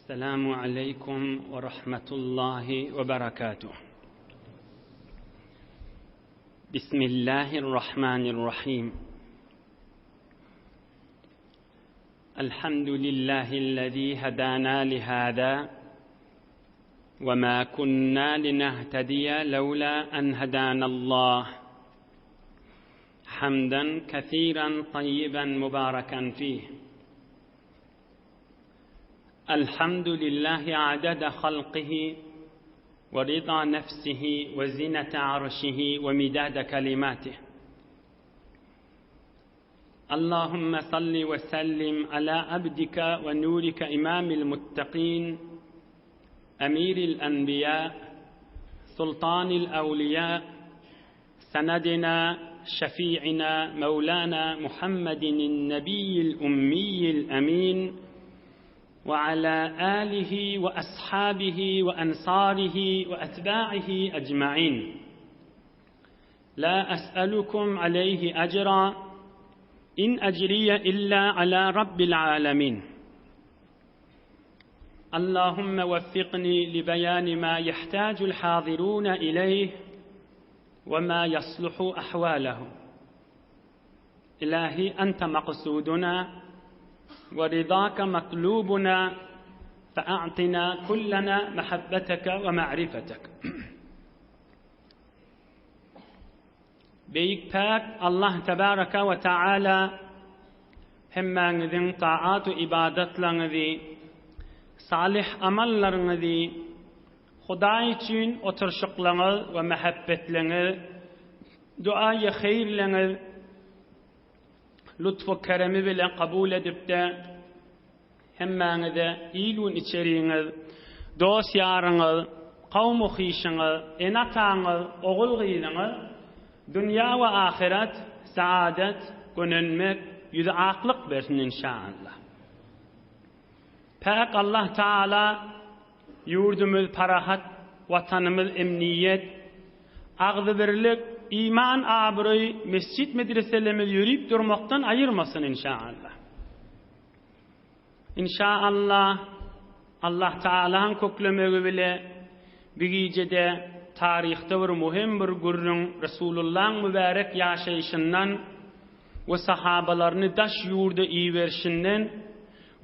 Esselamu aleýkum we rahmetullahi we berekatuh. Bismillahirrahmanirrahim. Elhamdülillahi'llezî hedâna lihâzâ ve mâ kunnâ linehtediye lewlâ en hedânallah. Hamden kesîren tayyiben mübâreken fîh. الحمد لله عدد خلقه ورضا نفسه وزنة عرشه ومداد كلماته اللهم صل وسلم على عبدك ونورك إمام المتقين أمير الأنبياء سلطان الأولياء سندنا شفيعنا مولانا محمد النبي الأمي الأمين وعلى آله وأصحابه وأنصاره وأتباعه أجمعين لا أسألكم عليه أجرا إن أجري إلا على رب العالمين اللهم وفقني لبيان ما يحتاج الحاضرون إليه وما يصلح أحوالهم إلهي أنت مقصودنا ورضاك مطلوبنا فأعطنا كلنا محبتك ومعرفتك Beýik Päk Allah Tebaraka we Taala hemmäňiziň taat-u ybadatlaryňyzy, salyh amallaryňyzy, Hudaý üçin oturyşyklaryňyz we mähebbetleňiz, duaýy heýrleňiz lutf-u keremi bilen kabul edip-de, Hemmäňize il-gün içeriňiz, dost-ýaryňyz, kowum-u-hyşyňyz, ene-ataňyz, ogul-gyzyňyz dünýä we ahyret saadet, gönenmek, ýüzi aklyk bersin inşaallah. Päk Allah Taala ýurdumyz parahat, watanymyz emniýet, agzybirlik, iman abraý, mesjit-medreselerimiz ýörip durmakdan aýyrmasyn inşaallah. Inşa Allah, Allah Tagalaň köklemegi bile bi gijede taryhda bir muhim bir gürrüň Resulullaň mübärek ýaşaýşyndan we sahabalaryny daş ýurda iberişinden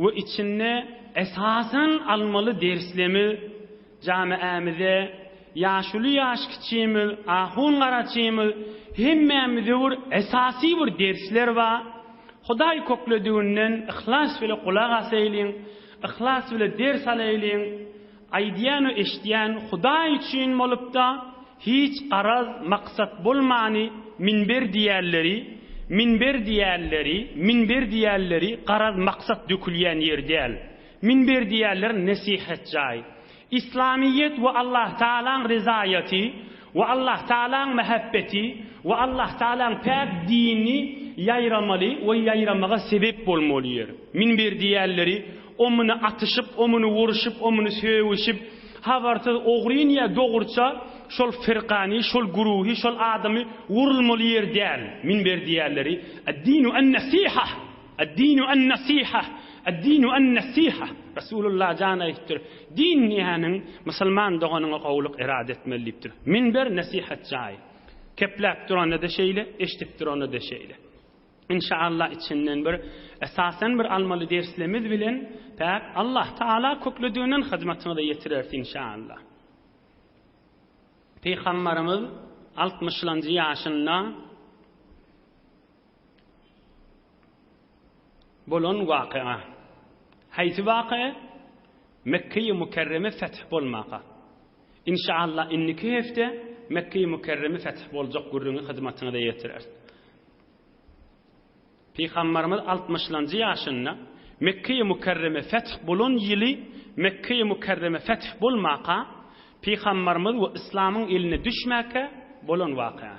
we içinde esasan almaly derslemiz jamiämize ýaşuly ýaş kiçimiz ahun garaçymyz hemmämize bir esasy bir dersler bar Hudaý köklediginden yhlas bile gulak asaýlyň, yhlas bile ders alaýlyň, aýdýan we eşidýän Hudaý üçin bolupda hiç garaz maksat bolmany minber diýýänleri, minber diýýänleri, minber diýýänleri garaz maksat dökülýän ýer däl. Minber diýýänler nesihat jaý. Yslamyýet we Allah Tagalaň rezaýaty we Allah Tagalaň mähebbeti we Allah Tagalaň päk dini ýaýramaly we ýaýramaga sebep bolmaly ýer. Minber diýýänleri o muny atyşyp, o muny urşup, o muny sögüşip, habarsyz ogryn ýa dogruça şol firkany, şol güruhy, şol adamy wurulmaly ýer däl. Minber diýýänleri Ad-dinu an-nasiha! Ad-dinu an-nasiha! Ad-dinu an-nasiha! Resulullah jan aýdypdyr, Din diýýäniň musulman doganyňa gowulyk erada etmeli diýipdir. Minber nesihat jaýy. Kepläp duranda-da şeýle, eşidip duranda-da şeýle. Inşaallah içinden bir esasan bir almaly derslerimiz bilen päk Allah Taala köklediginden hyzmatyňyza ýetireris inşaallah. Pygambarymyz altmyşlanjy ýaşynda Bolan waky'a. Haýsy waky'a? Mekge-i Mükerreme feth bolmaka. Inşaallah indiki hepde Mekge-i Mükerreme feth boljak gürrüňi hyzmatyňyza ýetireris. Pygambarymyz altmyşlanjy ýaşynda Mekge-i Mükerreme feth bolan ýyly Mekge-i Mükerreme feth bolmaka, Pygambarymyz we yslamyň eline düşmäkä bolan waky'a.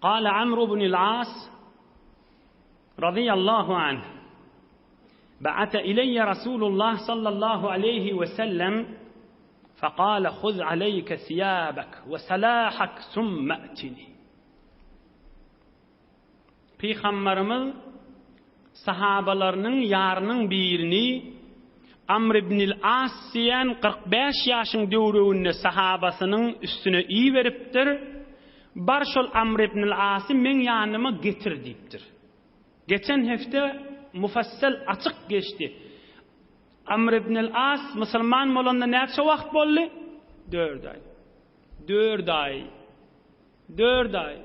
Gale Amru ibnül As razyýallahu anh, Ba'ate ileýe Rasulullah sallallahu aleýhi we sellem fekale huz aleýke siýabek we salahak summe etini. Pygamberimiz. Sahabalarynyň ýarynyň birini Amr ibnil As diýen 45 ýaşyň döwreginde sahabasynyň üstüne iberipdir, Bar şol Amr ibnil Asy meň ýanyma getir diýipdir. Geçen hepde mufassal açyk geçdi. Amr ibnil As musulman bolanda näçe wagt boldy? Dört aý. Dört aý. Dört aý.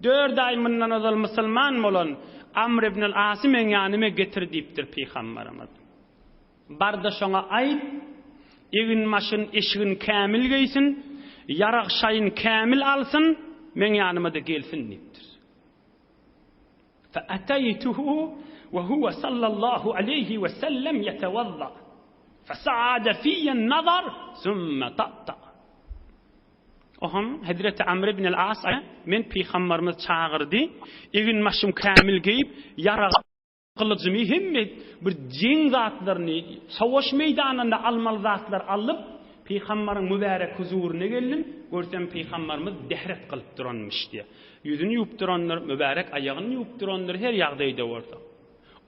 Dört aý mundan ozal musulman bolan Amr ibn al-Asy meň ýanyma getir diýipdir pygamberimiz. Bar-da şoňa aýt, egin-başyn, eşigini kämil geýsin, ýarag-şaýyn kämil alsyn, meň ýanyma-da gelsin diýipdir. Fe'ataytuhu we huwe sallallahu aleýhi we sellem ýetewazza. Fesa'ade fiýen nazar, sümme ta'ta. Ohm, Hezreti Amr ibn al-As men pygamberimiz çagyrdy, egin-başym kämil geýip, ýarag gylyjymy hemme bir jeň zatlaryny, savaş meýdanynda almaly zatlar alyp, pygamberiň mübärek huzuryna geldim, görsem pygamberimiz dehret kylyp duranmyş diýýär. Ýüzüni ýuwup durandyr, mübärek aýagyny ýuwup durandyr, her ýagdaýda bolsa.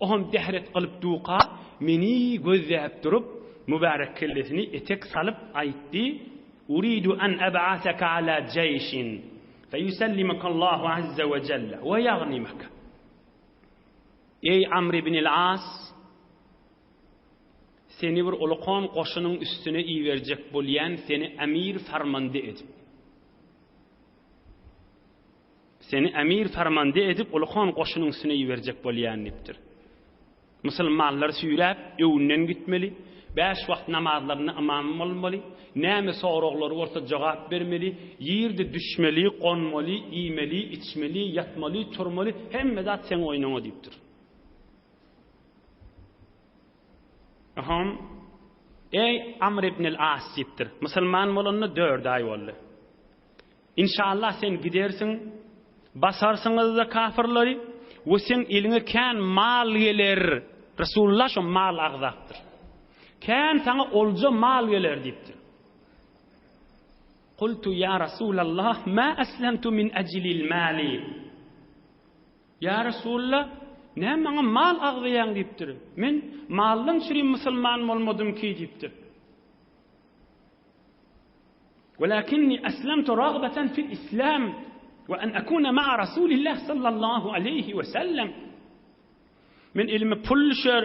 Ohm dehret kylyp duka, meni gözläp durup, mübärek kellesini etek salyp aýtdy, Uridu an eb'aseke ala jeýşin, feýusellimekallahu azze we jelle, we ýagnimek. Eý, Amr ibn al-As! Seni bir ulukan goşunyň üstüne iberjek bolýan, seni emir farmande edip. Seni emir farmande edip, ulukan goşunyň üstüne iberjek bolýan diýipdir. Musulmanlary süýräp, öwünden gitmeli, bäş wagt namazlarynda ymam bolmaly, näme soraglary bolsa jogap bermeli, ýerde düşmeli, gonmaly, iýmeli, içmeli, ýatmaly, turmaly, hemme zat seň oýnuňa diýipdir. Aham, Eý, Amr ibn al-As diýipdir. Musulman bolanyna dört aý boldy. Inşallah sen gidersiň, basarsyňyzda kafyrlary we seň eliňe kän mal geler. Resulullah şo mal agzapdyr. Kän saňa olja mal geler diýipdir. Kultu ya Rasulallah ma aslamtu min ajlil mali. Ya Resulullah, näme maňa mal agzaýaň diýipdir. Men maldan çürim musulman bolmadym ki diýipdir. Welakinni eslemtu ragbeten fil islam we en ekune ma'a Rasulillah sallallahu aleýhi we sellem. Men elime pul düşer,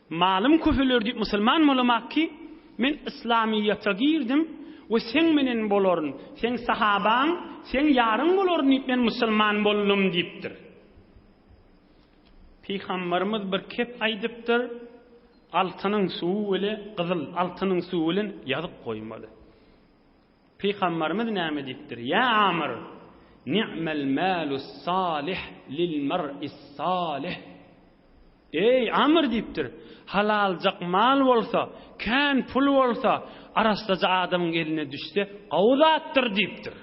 malym köpeler diýip musulman bolamak ki, men yslamyýete girdim we seň menen bolaryn, seň sahabaň, seň ýaryň bolaryn diýip men musulman boldum diýipdir. Pygamberimiz bir kep aýdypdyr, Altynyň suwy bile gyzyl altynyň suwy bilen ýazyp goýmaly. Pygamberimiz näme diýipdir? Ýa Amr, ni'mel malus salih lil mar'is salih. Eý Amr diýipdir, halaljak mal bolsa, kän pul bolsa, arassaja adamyň eline düşse, gowy zatdyr diýipdir.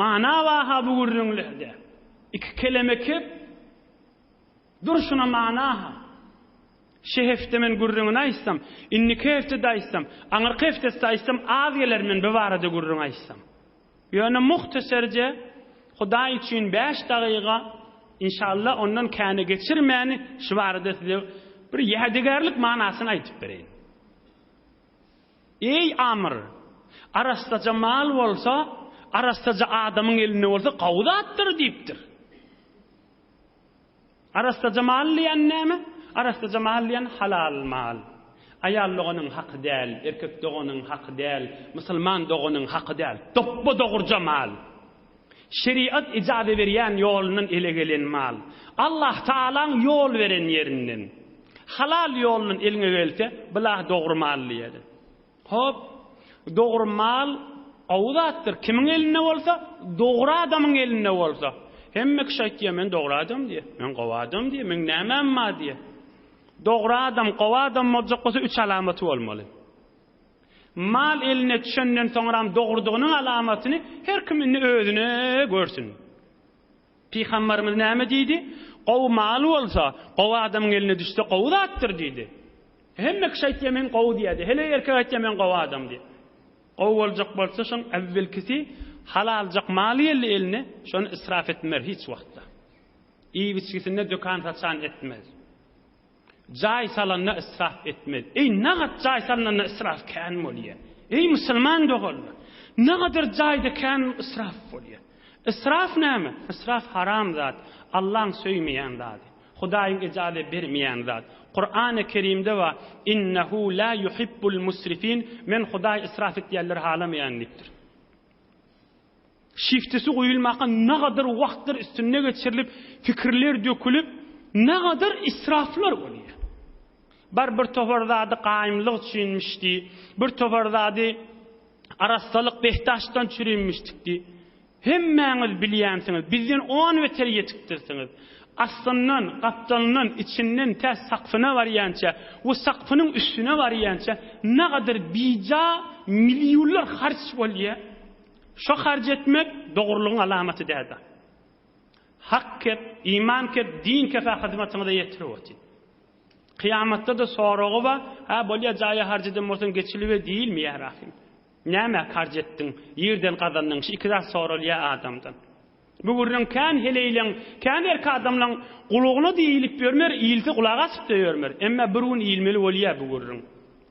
Mana bar-ha bu gürrüňlerde. Iki keleme kep, Durşuna mana-ha. Şi hepde men gürrüňini aýtsam, indiki hepde-de aýtsam, aňyrky hepdesi-de aýtsam az geler men bu barada gürrüň aýtsam. Ýöne muhtaserje Hudaý üçin bäş dagyga, inşallah ondan käne geçirmäni şu barada size bir ýadygärlik manasyny aýdyp bereýin. Eý Amr! Arassaja mal bolsa, arassaja adamyň elinde bolsa gowy zatdyr diýipdir. Arassaja mal diýen näme? Arassaja mal diýen halal mal. Aýal doganyň haky däl, erkek doganyň haky däl, musulman doganyň haky däl. Dopba dogruja mal. Şeriat ijaza berýän ýolundan ele gelen mal. Allah Tagalaň ýol beren ýerinden. Halal ýolundan eliňe gelse, bula dogry mal diýeli. Hop, dogry mal gowy zatdyr. Kimiň elinde bolsa, dogry adamyň elinde bolsa. Hemme kişi aýtýar, men dogry adam diýýär, men gowy adam diýýär, meň nämäm bar diýýär. Dogry adam, gowy adam boljak bolsa üç alamaty bolmaly. Mal eline düşenden soňram dogrudygynyň alamatyny her kim indi özüne görsün. Pygamberimiz näme diýdi? Gowy mal bolsa, gowy adamyň eline düşse gowy zatdyr diýdi. Hemme kişi aýtýar men gowy diýýärdi. Hele erkek aýtýar men gowy adam diýip. Gowy boljak bolsa şoň äwwelkisi. Halaljak maly geldi eline, şony israf etmer hiç wagtda. Iýip-içgisinde dökan-saçan etmez. Jaý salanda israf etmez. Eý, nagat jaý salnanda israf kän bolýa. Eý, musulman doganlar! Nagadar jaýda kän israf bolýa. Israf näme? Israf haram zat, Allaň söýmeýän zady. Hudaýyň ejaze bermeýän zat. Kurany Kerimde bar, Innehu la yuhibbul musrifin, Men Hudaý israf etýänleri halamaýan diýipdir. Şiftisi guýulmaka nagadar wagtlar üstünde geçirilip, pikirler dökülip, nagadar israflar bolýar. Bar bir topar zady gaýymlyk üçinmiş diý, bir topar zady arassalyk behdaşdan çürinmişdik diý. Hemmäňiz bilýänsiňiz, bizden on beter ýetikdirsiňiz. Astyndan, gapdalyndan, içinden tä sakfyna barýança we sakfynyň üstüne barýança nagadar bija millionlar harç bolýar. Şo harç etmek dogrulygyň alamaty däldir. Hak kep, iman kep, din kefe hyzmatyňyza ýetirip otyr. Kyýamatda-da soragy bar, hä bolýa jaýa harç eden bolsaň geçilibe diýilmeýär ahym. Nämä harç etdiň, ýerden gazandyň, şu iki zat soralýar adamdan. Bu gürrüň kän heleýleň, kän erk adamlaň gulagyna diýilip ýörmer, iýilse gulak asyp-da ýörmer. Emma bir gün iýilmeli bolýar bu gürrüň.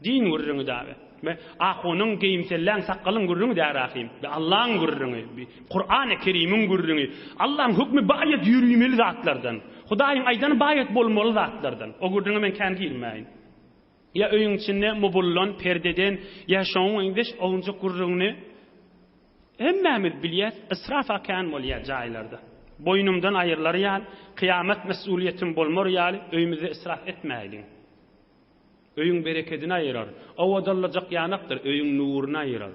Din gürrüňi dagy. Be ahunyň, geýimselläň, sakgalyň gürrüňi däl ahym. Be Allaň gürrüňi. Be Kurany Kerimiň gürrüňi. Allaň hökmi baýat ýörümeli zatlardan. Hudaýyň aýdany baýat bolmaly zatlardan. O gürrüňe men kän girmäýin. Ýa öýüň içinde mubullan, perdeden, ýa şoňa meňzeş owunjak gürrüňini hemmämiz bilýäs, israf-a kän bolýar jaýlarda. Boýnumdan aýrylar ýaly, kyýamat mes'ulyýetim bolmar ýaly öýümizde israf etmäýliň. Öýüň berekedini aýyrar. Owadanlajak ýanakdyr, öýüň nuruny aýyrar.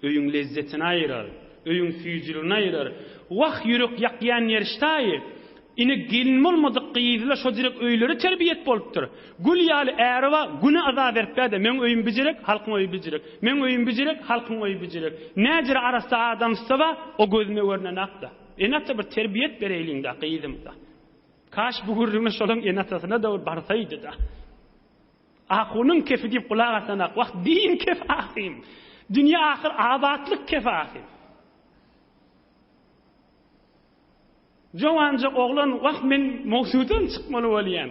Öýüň lezzetini aýyrar. Öýüň süýjüligini aýyrar. Wah, ýürek ýakýan ýerişdaýy! Ine, gelin bolmadyk gyzla şo direk öýleri terbiýet bolupdyr. Gül ýaly äri bar, güne yza berip bä-de, meň öýüm bijirek, halkyň öýi bijirek. Meň öýüm bijirek, halkyň öýi bijirek. Näjere arassa adamsy bar, o gözüme görnenakda. Ene-ata bir terbiýet bereýliň-dä gyzymyza. Kaş bu gürrüňler şolaň ene-atasyna-da bir barsaýdy-da. Ahunyň kefi diýip gulak asanak. Wah, din kefi ahym. Dünýe ahyr abatlyk kefi ahym. Jowanja oglan, wah men mowzudan çykmaly bolýan.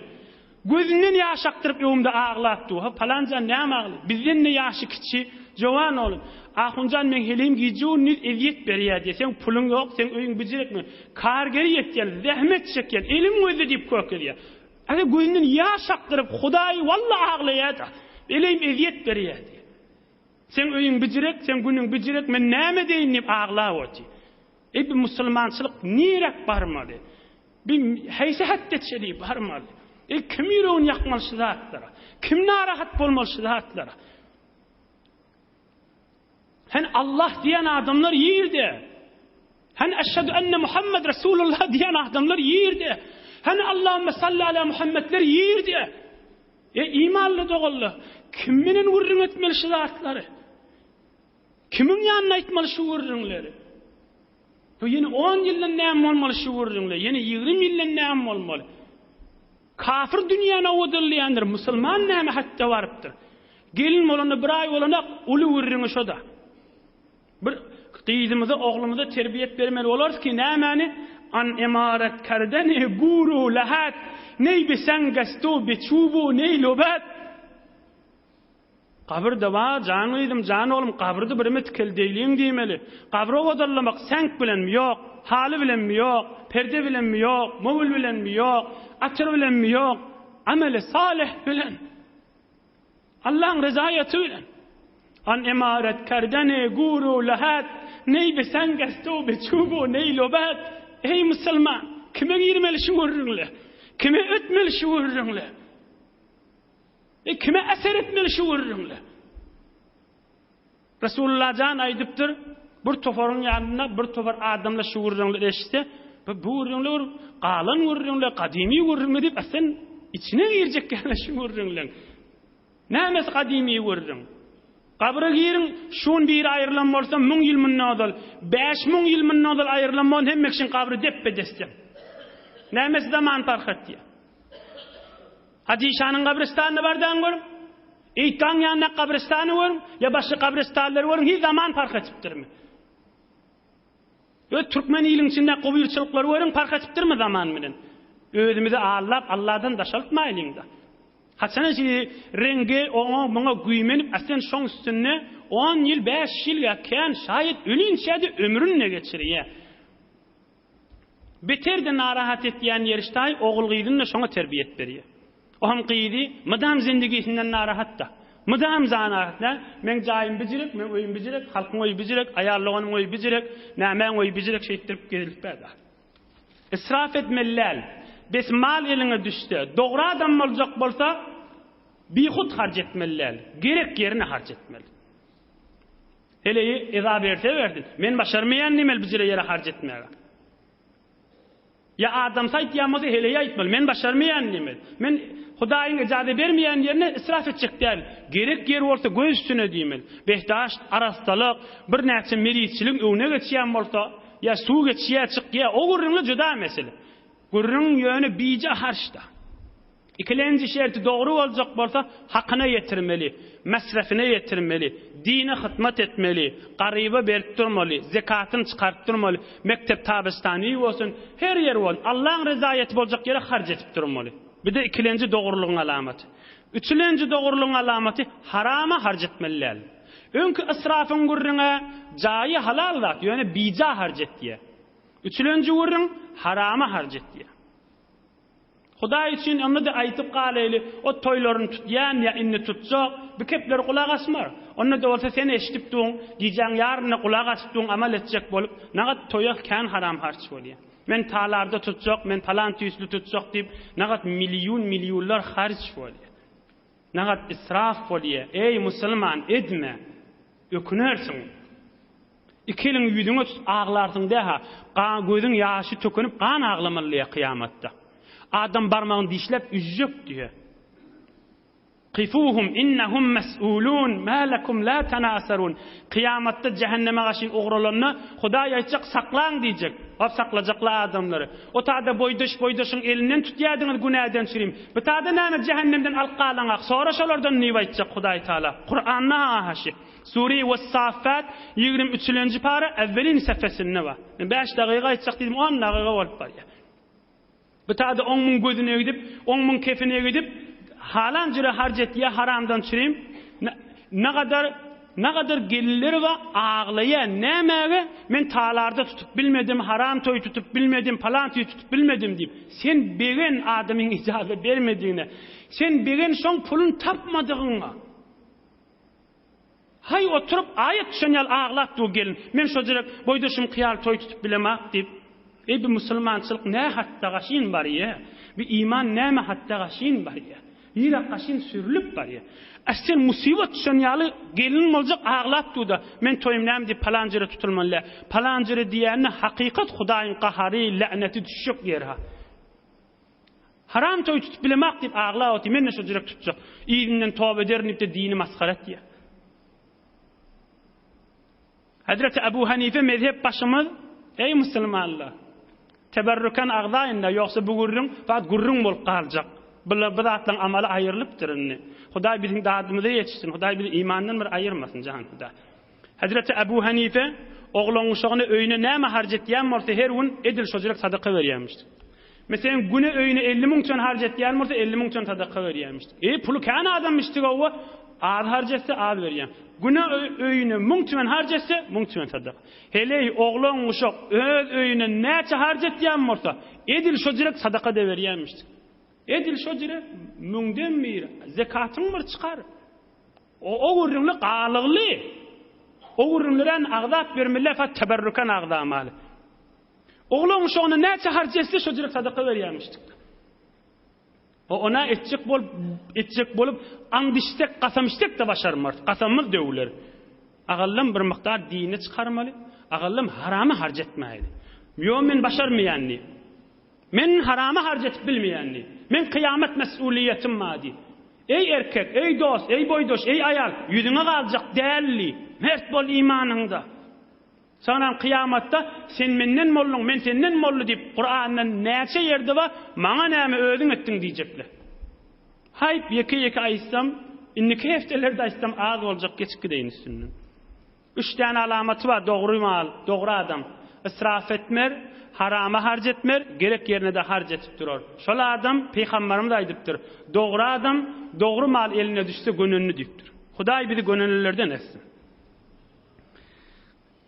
Gözünden ýaş akdyryp öňümde aglap dur. Ha palanjan näme agly? Bizden-de ýaşy kiçi, jowan oglan. Ahunjan meň heleýim gije-gündiz ezýet berýär diýýär. Seň puluň ýok, seň öýüň bijirekmi? Kargeri ýetýän, zähmet çekýän, elim gözde diýip kökezýär. Äge gözünden ýaş akdyryp, Hudaý walla aglaýar-da. Eleýim ezýet berýär diýýär. Seň öýüň bijirek, seň günüň bijirek, men näme edeýin diýip aglap otyr. Eý bu musulmançylyk niräk barmaly? Bi haýsy hetde çeli barmaly? Eý kim ýüregini ýakmaly şu zatlara? Kim narahat bolmaly şu zatlara? Hen Allah diýen adamlar ýerde. Hen eşhedü enne Muhammed Resulullah diýen adamlar ýerde. Hen Allahümme salli ala Muhammedler ýerde. Eý imanly doganlar, kim menen gürrüň etmeli şu zatlary? Kimiň ýanynda aýtmaly şu gürrüňleri? Bu ýene on ýyldan näme bolmaly şu gürrüňler? Ýene 20 ýyldan näme bolmaly? Kafir dünýäni owadanlaýandyr, musulman näme hatda barypdyr? Gelin bolanda bir aý bolanak, uly gürrüňi şoda. Bir gyzymyza, oglumyza terbiýet bermeli bolarys ki, nämäni? An emaret kerdeni guru lahat, neý bi sengestu bi çubu neý lubat. Gabyrda bar, jan gyzym, jan oglum, gabyrda birime tikeldeýliň diýmeli. Gabry owadanlamak seňk bilenmi? Ýok. Haly bilenmi? Ýok. Perde bilenmi? Ýok. Möwül bilenmi? Ýok. Atyr bilenmi? Ýok. Ameli salyh bilen. Allaň rezaýaty bilen. An emaret kerdeni guru lahat, neý bi seňk estu bi çubu neý lubat. Eý musulman, kime girmeli şu gürrüňle? Kime ötmeli şu gürrüňle? E kime eser etmeli şu gürrüňle? Resulullah jan aýdypdyr, bir toparyň ýanynda bir topar adamlar şu gürrüňleri eşitse, bu bu gürrüňler bir galan gürrüňler, gadymy gürrüňler diýip, sen içine girjek ýaly şu gürrüňleň. Nämesi gadymy gürrüň? Gabra giriň, şun biri aýrylan bolsa 1000 ýyl mundan ozal, 5000 ýyl mundan ozal aýrylan bolsa hemme kişiň gabry depbe-destek. Nämesi zaman parh etýär? Hajy işanyň gabrystanyna bardaň görüň. Eýtgaň ýanyndaky gabrystany görüň, ýa başga gabrystanlary görüň, hiç zaman parh etipdirmi? Öz türkmen iliň içinde gowyrçylyklary görüň parh etipdirmi zaman bilen. Özümizi aldap Alladan daşaltmaýlyňda. Haçana şeýle reňge oňa muňa güýmenip a sen şoň üstünde on ýyl bäş ýyl ýa kän şaýat ölinçä-de ömründe geçirýä. Beter-de narahat etýän ýeri ştaý ogul-gyzyny-da şoňa terbiýet berýär. Oam gyzy mydam zindigisinden narahat-da. Mydam zanahat nä, meň jaýym bijirek, meň öýüm bijirek, halkyň öýi bijirek, aýal doganyň öýi bijirek, nämäň öýi bijirek şeýtdirip gezilip-ä-da. Israf etmeli däl. Bes mal eliňe düşse, dogry adam boljak bolsa, bihut harç etmeli däl. Gerek ýerine harç etmeli. Heleýi eza berse bersin. Men başarmaýan diýmeli bijire ýere harç etmäge. Ýa adamsy aýtýan bolsa heleýi aýtmaly. Men başarmaýan diýmeli. Men Hudaýyň ejaza bermeýän ýerine israf etjek däl. Gerek ýeri bolsa göz üstüne diýmeli. Behdaşt, arassalyk, birnäçe merizçiligiň öňüne geçýän bolsa, ýa suw geçýär, çykýar, o gürrüňler juda mesele. Gürrüň ýöne bije harçda. Ikilenji şerti dogry boljak bolsa, hakyna ýetirmeli, mesrefine ýetirmeli, dine hytmat etmeli, garyba berip durmaly, zekatyny çykaryp durmaly, mekdep tabystany bolsun, her ýer bolsun, Allaň rezaýeti boljak ýere harç edip durmaly. Bu-da ikilenji dogrulygyň alamaty. Üçülenji dogrulygyň alamaty, harama harç etmeli däl. Öňki israfyň gürrüňä, jaýy halal zat, ýöne bija harç etýär. Üçülenji gürrüň, harama harç etýär. Hudaý üçin onda-da aýtyp galaýly, o toýlaryny tutýan ýa indi tutjak, bu kepler gulak asmar. Onda-da bolsa sen eşidip duň, gijäň ýarynda gulak asyp duň amal etjek bolup, nagat toýa kän haram harç bolýar. Men talarda tutjak, men palan tüýsli tutjak diýip, nagat milliýun-milliýunlar harç bolýar. Nagat israf bolýar. Eý, musulman, edme! Ökünersiň. Iki eliňi ýüzüňe tutup aglarsyň dä-ha, gan gözüň ýaşy tökünip gan aglamaly diýýär kyýamatda. Adam barmagyny dişläp üzjek diýýär. Kifuhum innahum mes'ulun ma lekum la tanasarun. Kyýamatda jähenneme gaşyn ugralanda Hudaý aýtjak saklaň diýjek. Hop saklajaklar adamlary. O tada boýdaş boýdaşyň elinden tutýadyňyz günäden çürim. Bu tada näme jähennemden alyp galaňak sora şolardan diýip aýtjak Hudaý Taala. Kuranda ha şi. Sure Wes-Saffat ýigrimi üçülenji para äwwelin sefesinde bar. Men bäş dagyga aýtjak diýdim, on dagyga bolup barýar. Bu tada oň muň gözüne gidip, oň muň kefine gidip, halan jüre harç etýär, haramdan çürim. Nagadar nagadar gelinler bar, aglaýar, nämäge? Men talarda tutup bilmedim, haram toý tutup bilmedim, palan toý tutup bilmedim diýip. Sen begen adamyň ijaza bermedigine, sen begen şoň puluny tapmadygyňa. Haý oturyp aýat düşen ýaly aglap dur gelin. Men şojurek boýdaşymky ýaly toý tutup bilemak diýip. Eý bi musulmançylyk nä hatda gaşyn barýa. Bi iman näme hatda gaşyn barýa. Ýürek gaşyn sürülip barýa. A sen musybat düşen ýaly gelin boljak aglap dur-da. Men toýum näme diýip palan jere tutulmaly däl. Palan jere diýende hakykat Hudaýyň gahary, lä'neti düşjek ýeri ha. Haram toý tutup bilemak diýip aglap otyr, men-de şo jürek tutjak. Yzyndan toba ederin diýip-de dini masgara etýär. Hezreti Ebu Hanife mezhep başymyz, Eý musulmanlar! Teberrüken agzaýyn-da, ýogsa bu gürrüň fakt gürrüň bolup galjak. Bular bu zatlaryň amaly aýrylypdyr indi. Hudaý biziň dadymyza ýetişsin, Hudaý bizi imandan bir aýyrmasyn, jan Hudaý. Hezreti Ebu Hanife oglan-uşagyna öýüne näme harç etýän bolsa her gün edil şojurek sadaka berýärmiş. Meselem, güne öýüne 50 müň tüwen harç etýän bolsa 50 müň tüwen sadaka berýärmiş. E, puly kän adamyşdyk owa, az harç etse az berýär. Güne öýüne 1000 tüwen harç etse 1000 tüwen sadaka. Heleý, oglan-uşak öz öýüne näçe harç etýän bolsa, edil şojurek sadaka da berýärmiş. Edil şojurek müňden biri zekatyň bir çykar. O o gürrüňli galygly. O gürrüňlerän agzap bermeli fa teberrüken agzamaly. Oglan uşagyna näçe harç etse şo jürek sadaka berýärmişdik. O ona etjek bolup etjek bolup and içsek, kasam içsek de başarmarys. Kasamymyz döwüler. Agallam bir mukdar dini çykarmaly. Agallam harama harç etmäýli. Ýo men başarmaýan diýip. Men harama harç edip bilmeýän diý. Meň kyýamat mes'uliýetim bar diý. Eý erkek, eý dost, eý boýdaş, eý aýal, ýüzüňe galjak däl diý. Mert bol imanyňda. Soňram kyýamatda sen menden bolduň, men senden boldy diýip, Kuranda näçe ýerde bar, maňa näme özüň etdiň diýjekler. Haýp, ýeke-ýeke aýtsam, indiki hepdelerde aýtsam az boljak geçip gideýin üstünden. Üç däne alamaty bar, dogry mal, dogry adam. Israf etmer, harama harç etmer, gerek ýerine-de harç etip durar. Şol adam, Pygambarymyz aýdypdyr, Dogry adam, dogry mal eline düşse gönenli diýipdir. Hudaý bizi gönenlilerden etsin.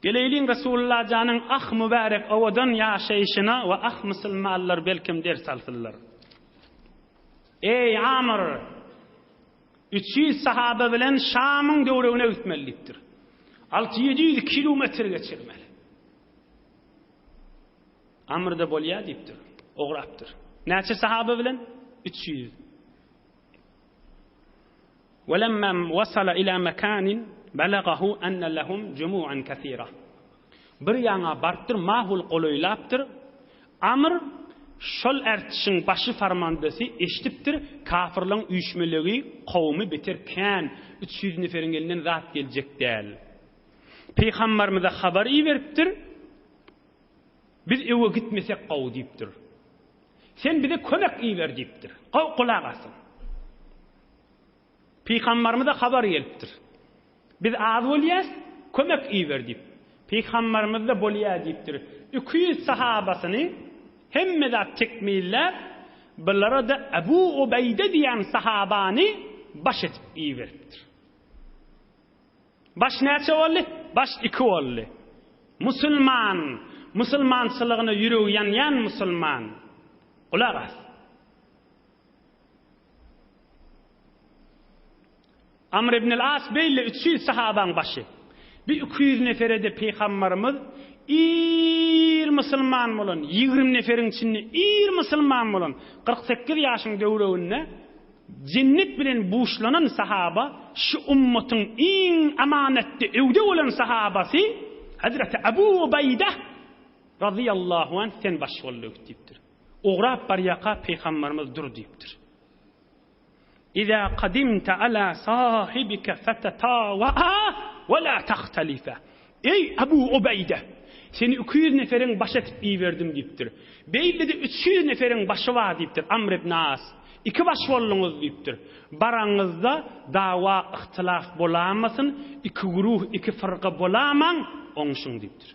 Geleýliň Resulullah janyň ah mübärek owadan ýaşaýşyna we ah musulmanlar belkem ders alsynlar. Eý Amr! 300 sahaba bilen Şamyň döwregine gitmeli diýipdir. 6-700 kilometr geçirmeli. Amr-da bolýar diýipdir. Ograpdyr. Näçe sahaba bilen? 300. Welemma wasala ila mekanin balagahu enne lehum jumu'an kesira. Bir ýaňa barypdyr, mahul golaýlapdyr. Amr şol ärtişiň başy farmandasy eşidipdir, kafyrlaň üýşmelegi, kowumy beter kän, 300 neferiň elinden zat geljek däl. Pygambarymyza habar iberipdir, Biz öwe gitmesek gowy diýipdir. Sen bize kömek iber diýipdir. Gowy gulak asyň. Pygambarymyza habar gelipdir. Biz az bolýas, kömek iber diýip. Pygambarymyz-da bolýa diýipdir. 200 sahabasyny hemme zat tekmilläp, bulara-da Ebu Ubeýde diýen sahabany baş edip iberipdir. Baş näçe boldy? Baş iki boldy. Musulman, musulmançylygyna ýüregi ýanýan musulman. Gulak as. Amr ibn al-As beýle 300 sahabaň başy. Bir 200 nefere-de pygambarymyz ir musulman bolan, 20 neferiň içinde ir musulman bolan, 48 ýaşyň döwreginde Jennet bilen buşlanan sahaba, şu ummatyň iň amanatda öwde bolan sahabasy Hazreti Abu Ubaýda razyýallahu anh sen baş bol diýipdir. Ugrap barýaka Pygamberimiz dur diýipdir. Iza kadimte ala sahibike fetetawaa we la tahtalifa. Eý, Abu Ubeýde! Seni 200 neferiň başy etip iberdim diýipdir. Beýle-de 300 neferiň başy bar diýipdir, Amr ibn As. Iki baş bolduňyz diýipdir. Baraňyzda dawa, yhtylaf bolamasyn, iki güruh, iki fyrka bolamaň, oňşuň diýipdir.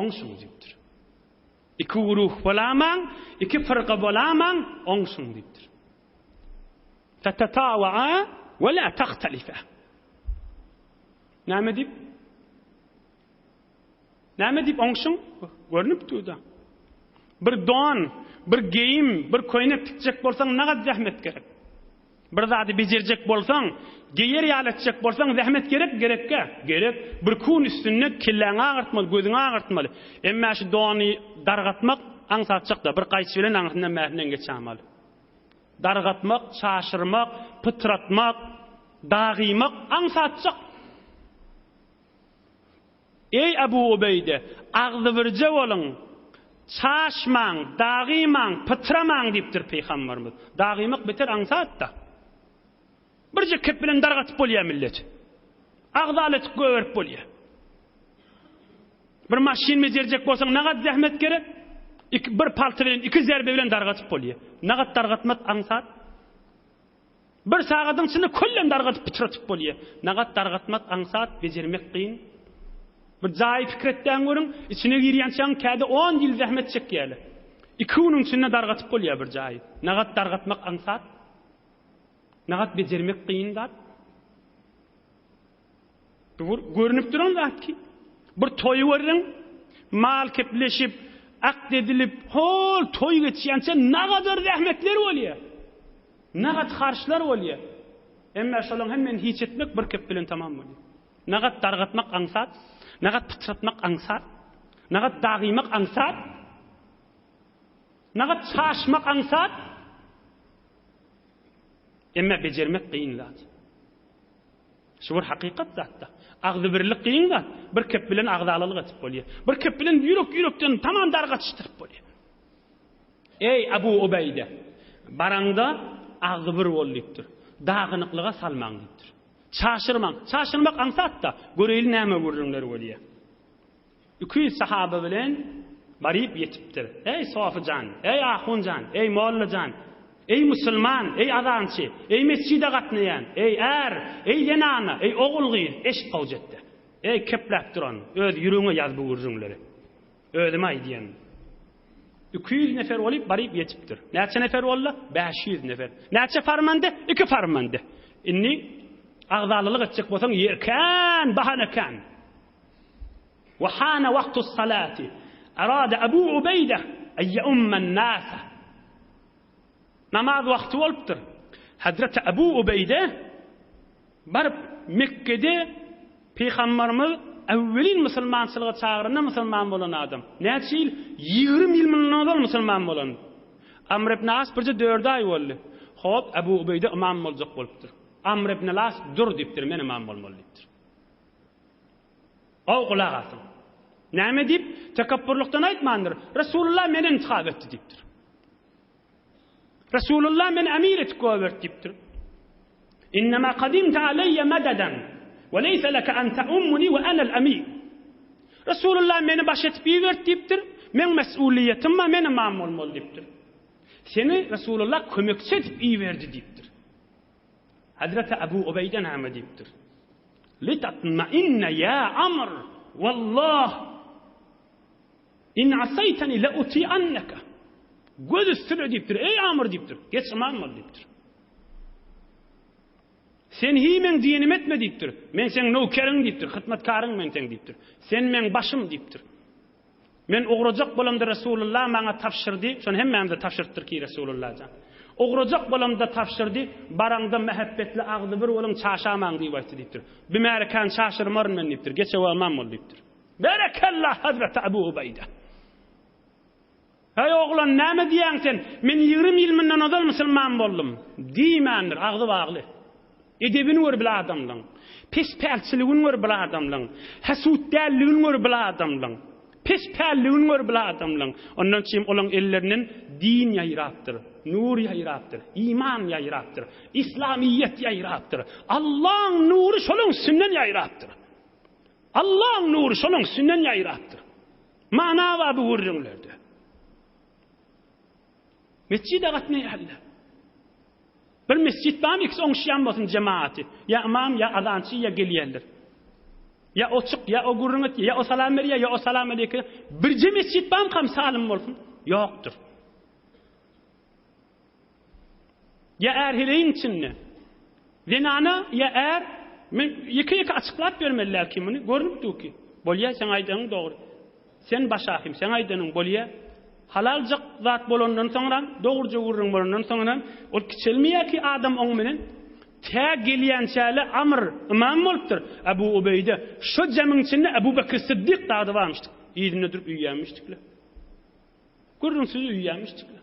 Oňşuň diýipdir. Iki güruh bolamaň, iki fyrka bolamaň, oňşuň diýipdir. Fetetawaa we la tahtalifa. Näme diýip? Näme diýip oňşuň? Görnüp dur-da. Bir don, bir geýim, bir köýnek tikjek bolsaň nagat zähmet gerek. Bir zady bejerjek bolsaň, geýer ýaly etjek bolsaň zähmet gerek, gerekkä? Gerek. Bir kun üstünde kelläňi agyrtmaly, gözüňi agyrtmaly. Emma şu dony dargatmak aňsatjak-da, bir gaýçy bilen aňyrsyndan bärsinden geçäýmeli. Dargatmak, çaşyrmak, pytratmak, dagymak aňsatjak. Eý, Abu Ubeýde, agzybirje boluň, çaşmaň, dagymaň, pytramaň diýipdir pygamberimiz. Dagymak beter aňsat-da. Birje kep bilen dargatyp bolýar milleti. Agzaly etip goýberip bolýar. Bir maşyn bejerjek bolsaň nagat zähmet gerek. Iki, bir palta bilen, iki zerbe bilen dargatyp bolýar. Nagat dargatmak aňsat. Bir sagadyň içinde köllem dargatyp pytratyp bolýar. Nagat dargatmak aňsat, bejermek kyn. Bir jaýy pikir etdäň görüň, içine girýänçäň käde 10 ýyl zähmet çekýärler. Iki günüň içinde dargatyp bolýar bir jaýy. Nagat dargatmak aňsat. Nagat bejermek kyn zat. Bu bir görnüp duran zat ki, bir toý görüň, mal kepleşip, akt edilip, hol toý geçýänçä nagadar zähmetler bolýar. Nagat harçlar bolýar. Emma şolaryň hemmesini hiç etmek bir kep bilen tamam bolýar. Nagat dargatmak aňsat, nagat pytratmak aňsat, nagat dagymak aňsat, nagat çaşmak aňsat. Emma bejermek kyn zat. Şu bir hakykat zatda. Agzybirlik kyn zat. Bir kep bilen agzalalyk etip bolýar. Bir kep bilen ýürek ýürekden tamam dargatyşdyryp bolýar. Eý Abu Ubeýde, baraňda agzybir bol diýipdir. Dagynyklyga salmaň diýipdir. Çaşyrmaň. Çaşyrmak aňsat-da. Göreýli näme gürrüňler bolýar. 200 sahaba bilen baryp ýetipdir. Eý Sofy jan, eý ahun jan, eý molla jan, eý musulman, eý azançy, eý mesjide gatnaýan, eý är, eý zenana, eý ogul-gyz, eşit gowjetde. Eý, kepläp duran, öz ýüregiňe ýaz bu gürrüňleri. Özüme aýdýan. 200 nefer bolup baryp ýetipdir. Näçe nefer boldy? 500 nefer. Näçe farmande? Iki farmande. Indi agzalylyk etjek bolsaň ýer kän, bahana kän. Wa hana waqtus salati. Arada Abu Ubeýde en yeummen nasa. Namaz wagty bolupdyr. Hazreti Abu Ubeýde baryp Mekgede Pygamberimiz awwelin musulmançylyga çagyranda musulman bolan adam. Näçe ýyl? 20 ýyl mundan ozal musulman bolan. Amr ibn As birje 4 aý boldy. Hop, Abu Ubeýde ymam boljak bolupdyr. Amr ibn As dur diýipdir, men ymam bolmaly diýipdir. Gowy gulak asyň. Näme diýip? Tekepburlykdan aýtmandyr. Resulullah meni intihap etdi diýipdir. Resulullah meni emir etip goýberdi diýipdir. Innema kadimte aleyye mededan we leysa leke en teummuni we enel emir. Resulullah meni baş etip iberdi diýipdir. Meň mesuliýetim bar, men ymam bolmaly diýipdir. Seni Resulullah kömekçi edip iberdi diýipdir. Hazreti Abu Ubeýde näme diýipdir? Litatmainne ýa Amr, wallah In asaýtani le utianneke. Göz üstüne diýipdir, eý Amr diýipdir. Geç ymam bol diýipdir. Sen hi meň diýenimi etme diýipdir. Men seň nöwkeriň diýipdir, hyzmatkaryň men seň diýipdir. Sen meň başym diýipdir. Men ugrajak bolamda Resulullah maňa tabşyrdy, şony hemmämize tabşyrypdyr ki Resulullah jan. Ugrajak bolamda tabşyrdy, baraňda mähebbetli agzybir boluň, çaşamaň diýip aýtdy diýipdir. Bu märekäni çaşyrmaryn men diýipdir, geçe ymam bol diýipdir. Berekella Hazreti Abu Ubeýde. Heý oglan näme diýýäň sen? Men 20 ýyl mundan ozal musulman boldum. Diýmändir, agzy bagly. Edebini gör bil adamlaň. Pes pälçiligini gör bil adamlaň. Hasut dälligini gör bil adamlaň. Pes pälligini gör bil adamlaň. Ondan çim olaň ellerinden din ýaýrapdyr, nur ýaýrapdyr, iman ýaýrapdyr, islamiyet ýaýrapdyr. Allaň nury şolaň üstünden ýaýrapdyr. Allaň nury şolaň üstünden ýaýrapdyr. Mana bar bu gürrüňlerde. Mesjide gatnaýarlar. Bir mesjit barmy ikisi oňuşýan bolsun jemaaty. Ýa ymam, ýa azançy, ýa gelýänler. Ýa o çyk, ýa o gürrüň et, ýa o salam berýär, ýa o salam aleýke. Birje mesjit barmykam salym bolsun? Ýokdur. Ýa är heleýiň içinde. Zenana ýa är men ýeke-ýeke açyklap bermeli däl ki muny, görnüp dur ki. Bolýa, seň aýdanyň dogry. Sen baş ahim, seň aýdanyň bolýa. Halaljak zat bolandan soňra, dogruja gürrüň bolandan soňra, ol kiçelmeýär ki adam oň bilen. Tä gelýänçäle Amr ymam bolupdyr. Abu Ubeýde şo jemiň içinde Abu Bekr Siddik dagy barmyşdyk. Yzynda durup üýýänmişdikler. Gürrüňsiz üýýämişdikler.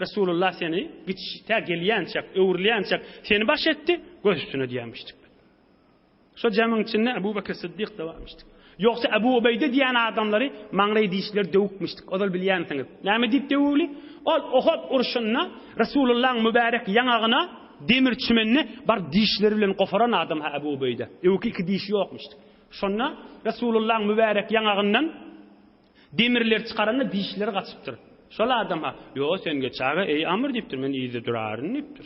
Resulullah seni giç tä gelýänçäk, öwrülýänçäk seni baş etdi, göz üstüne diýämişdik. Şo jemiň içinde Ebu Bekir Siddik de barmyşdyk. Ýogsa Ebu Ubeýde diýen adamlary maňlaý dişleri döwükmişdik, ozal bilýänsiňiz. Näme diýip döwügli? Ol Uhud urşunda Resulullahyň mübärek ýaňagyna demir çümenini bar dişleri bilen goparan adam ha Ebu Ubeýde. Öwki iki dişi ýokmuşdyk. Şonda Resulullahyň mübärek ýaňagyndan Demirleri çykaranda dişleri gaçypdyr. Şol adama, Ýo, sen geç aga, eý Amr diýipdir, men yzda duraryn diýipdir.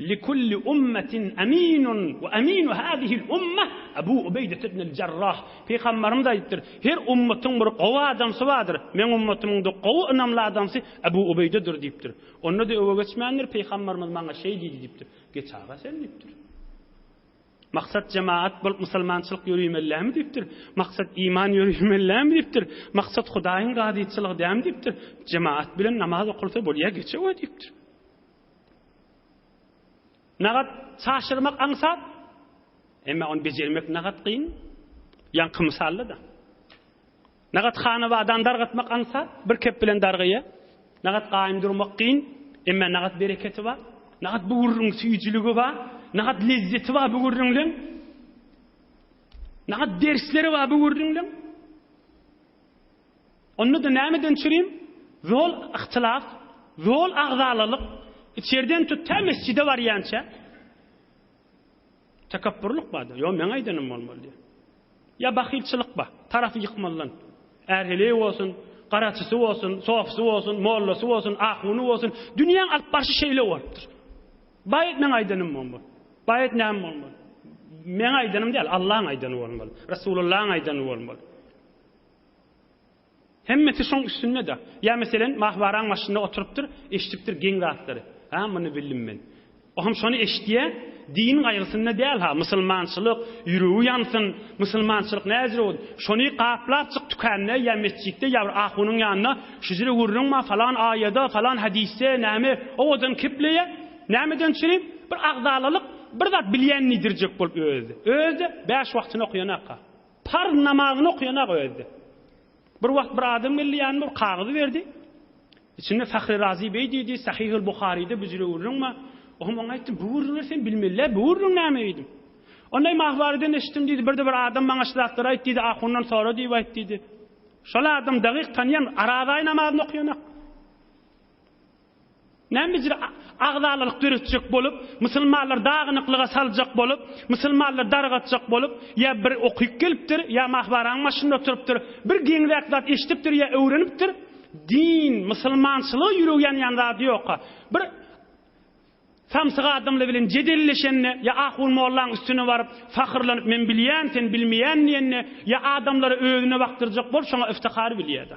Likulli ummetin aminun we aminu hazihil umma Abu Ubeýde ibn el-Jarrah. Pygamberimiz aýdypdyr, her ummatyň bir gowy adamsy bardyr. Meň ummatymyň-da gowy ynamly adamsy Abu Ubeýdedir diýipdir. Onda-da öwe geçmändir, Pygamberimiz maňa şeý diýdi diýipdir. Geç aga sen diýipdir. Maksat jemaat bolup musulmançylyk ýörimellämi diýipdir. Maksat iman ýörimellämi diýipdir. Maksat Hudaýyň razyçylygy dämi diýipdir. Jemaat bilen namaz okulsa bolýar geçewe diýipdir. Nagat çaşyrmak aňsat, emma ony bejermek nagat kyn. Ýaňky mysalda-da. Nagat hanawadan dargatmak aňsat, bir kep bilen dargaýar. Nagat gaýym durmak kyn, emma nagat bereketi bar. Nagat bu gürrüň süýjüligi bar. Nagat lezzeti bar bu gürrüňleň. Nagat dersleri bar bu gürrüňleň. Onda-da nämeden çürim? Zol ihtilaf, zol agzalalyk, içerden tut tä mesjide barýança tekepburlyk bar-da. Ýok, meň aýdanym bolmaly diýýär. Ýa bahylçylyk bar, tarapy ýykmalydan. Är-heleý bolsun, garaçysy bolsun, sofysy bolsun, mollasy bolsun, ahuny bolsun, dünýäň alyp barşy şeýle bolupdyr. Baýat meň aýdanym bolmaly. Baýat näme bolmaly? Meň aýdanym däl, Allaň aýdany bolmaly. Resulullaň aýdany bolmaly. Hemmesi şoň üstünde-de. Ýa meselen, Mahwaraň başynda oturypdyr, eşidipdir geň zatlary. Hä, muny bildim men. O hem şony eşidýä, din gaýgysynda däl-ha, musulmançylyk, ýüregi ýansyn, musulmançylyk näjüre boldy. Şony gaplapjyk tükände ýa metjitde ýa bir ahunyň ýanynda şujüre gürrüň bar, falan aýada, falan hadysde näme, owadan kepleýä. Nämeden çüri? Bir agzalalyk, bir zat bilýän diýdirjek bolup özi. Özi-de bäş wagtyny okaýanaka. Parz namazyny okaýanak özi. Bir wagt bir adam geldi ýanyma bir kagyz berdi. Içinde Fahri Razi beý diýdi, Sahihul Buharyda bu jüre gürrüň bar. Oňa oňa aýtdym, bu gürrüňleri sen bilmeli-dä, bu gürrüň näme diýdim. Onda Mahwarydan eşitdim diýdi, birde bir adam maňa şu zatlary aýt diýdi, ahundan sora diýip aýt diýdi. Şol adam dagyk tanýan, Arazaý namazyny okaýanak. Näme bir agzalalyk döretjek bolup, musulmanlary dagynyklyga saljak bolup, musulmanlary dargatjak bolup, ýa bir okyp gelipdir, ýa mahbaraň başynda oturypdyr, bir geňräk zat eşidipdir ýa öwrenipdir, din, musulmançylyga ýüregi ýanýan zady ýok-a. Bir samsyk adamlar bilen jedelleşende, ýa ahun mollaň üstüne baryp, fahyrlanyp men bilýän, sen bilmeýän diýende, ýa adamlara özüne bakdyrjak bolup şoňa iftihar bilýär-de.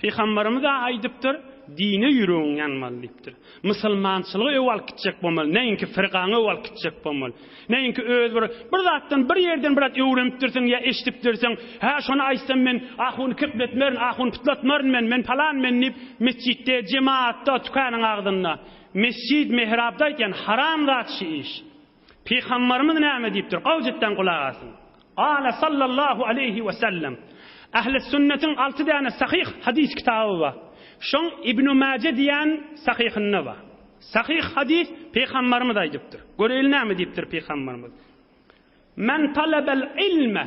Pygamberimiz-ä aýdypdyr, Dine ýüregiň ýanmaly diýipdir. Musulmançylygy öw alyp gitjek bolmaly, näinki firgaňy öw alyp gitjek bolmaly. Näinki öz bir bir zatdan, bir ýerden bir zat öwrenipdirsiň ýa eşidipdirsiň, hä şony aýtsam men ahuny kepletmerin, ahuny pytlatmaryn men, men palan men diýip, metjitde, jemaatda, tükanyň agzynda, mesjid, mehrapda aýtýan haram zat şu iş. Pygambarymyz näme diýipdir? Gowjutdan gulak asyň. Gala sallallahu aleýhi we sellem. Ähli sünnetiň alty däne sahyh hadys kitaby bar. Şoň Ibn Maje diýen sahyhynda bar. Sahyh hadys Pygambarymyz aýdypdyr. Göreýli näme diýipdir Pygambarymyz. Men talabel ilme